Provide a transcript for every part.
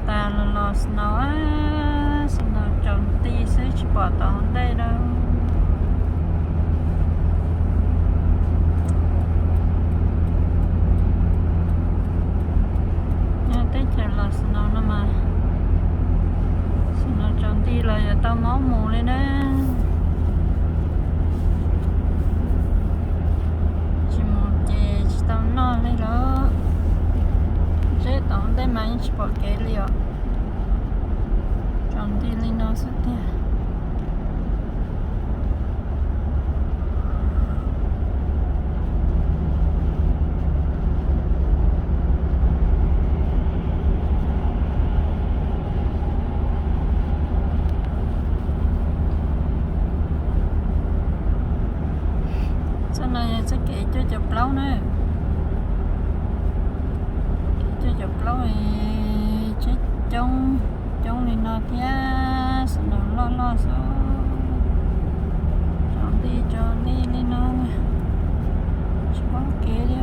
Tas los los snow, snow tsaus nti xwb tsis pom tau ntej lawm. Nyob teb chaws los snow no mas, snow tsaus nti los yuav tau mob mus li na. Tsis mus ces tsis tau noj li lawm. Zeb tom ntej mas yeej tsis pom kev li os. Tsaus nti li no xwb tiag. Txoj no yog txoj kev cuaj caum plaub na. Kev cuaj caum plaub, tsheb coob coob li no thiab, snow loj loj xwb. Tsaus nti tsaus nti li no, tsis pom kev li.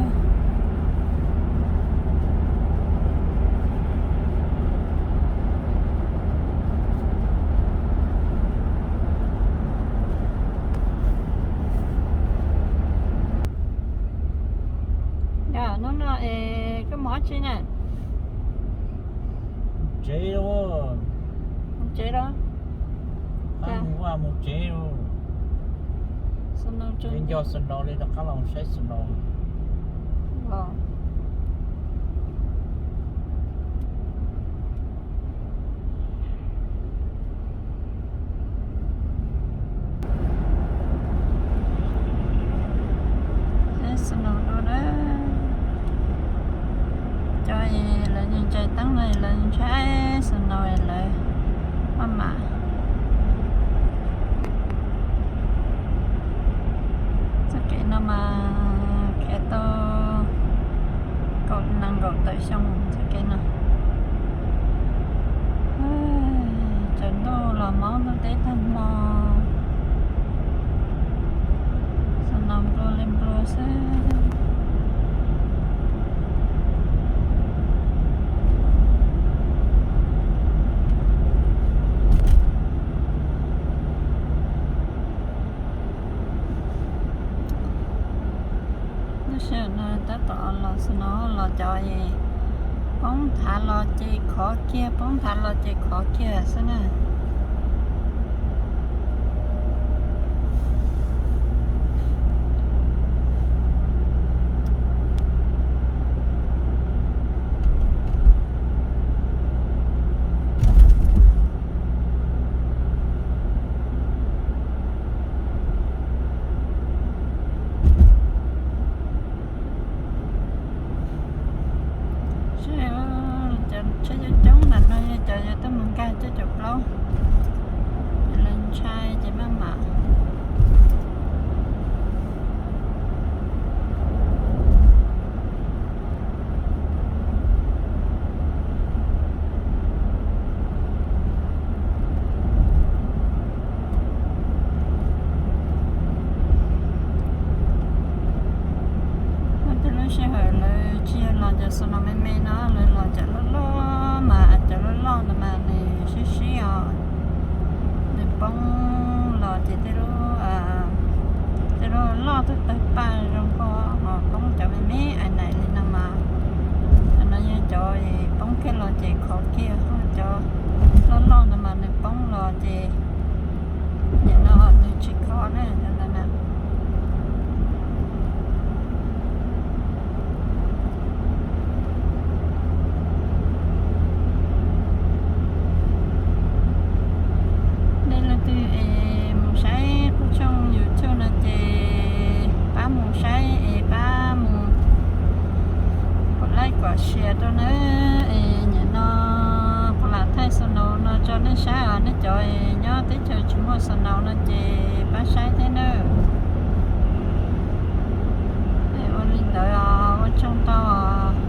Hnub no es koj mus dab tsi na? Tsev los. Mus tsev los? Mus vaj mus tsev los. Nco snow li rov qab los saib snow. Snow dua na. Cov lawv ntsaws teeb no lawv ntshai snow lawv maj mam. Txoj kev no mas khiav tau kaum nees nkaum tawm xyoo txoj kev no. Tsaus ntuj los mob ntuj teb tag hmo. Snow nplua li nplua xwb. Lub sij hawm no tab tom los snow los cov poob nthav los ces khov kiag, poob nthav los ces khov kiag xwb na. Cov tsheb coob coob ntawm no yog cov yuav tuaj mus nkag cuaj caum plaub, lawv ntshai ces maj mam. Muaj tej lub sij hawm lawv tsis yog los cov snow me me no, lawv los cov loj loj mas cov loj loj ntawd mas nws sib sib os. Nws poob los ces tej lub, tej lub loj tawg tawg paj zoo nkauj, ho poob cov me me ais naim li no mas, cov no yog cov poob kiag los ces khov kiag, ho cov loj loj ntawd mas nws poob los ces nim no nws tsis khov na, cov ntawd na. Nej leej twg es mus saib kuv tshooj YouTube no ces pab mus saib es pab mus kom like kom share rau nawb. Es nim no kuv lam thaij snow no tso nej saib os, nej cov es nyob teb chaws tsis muaj snow no ces pab saib thiab nawb. Es ua li ntawd os, ua tsaug ntau os.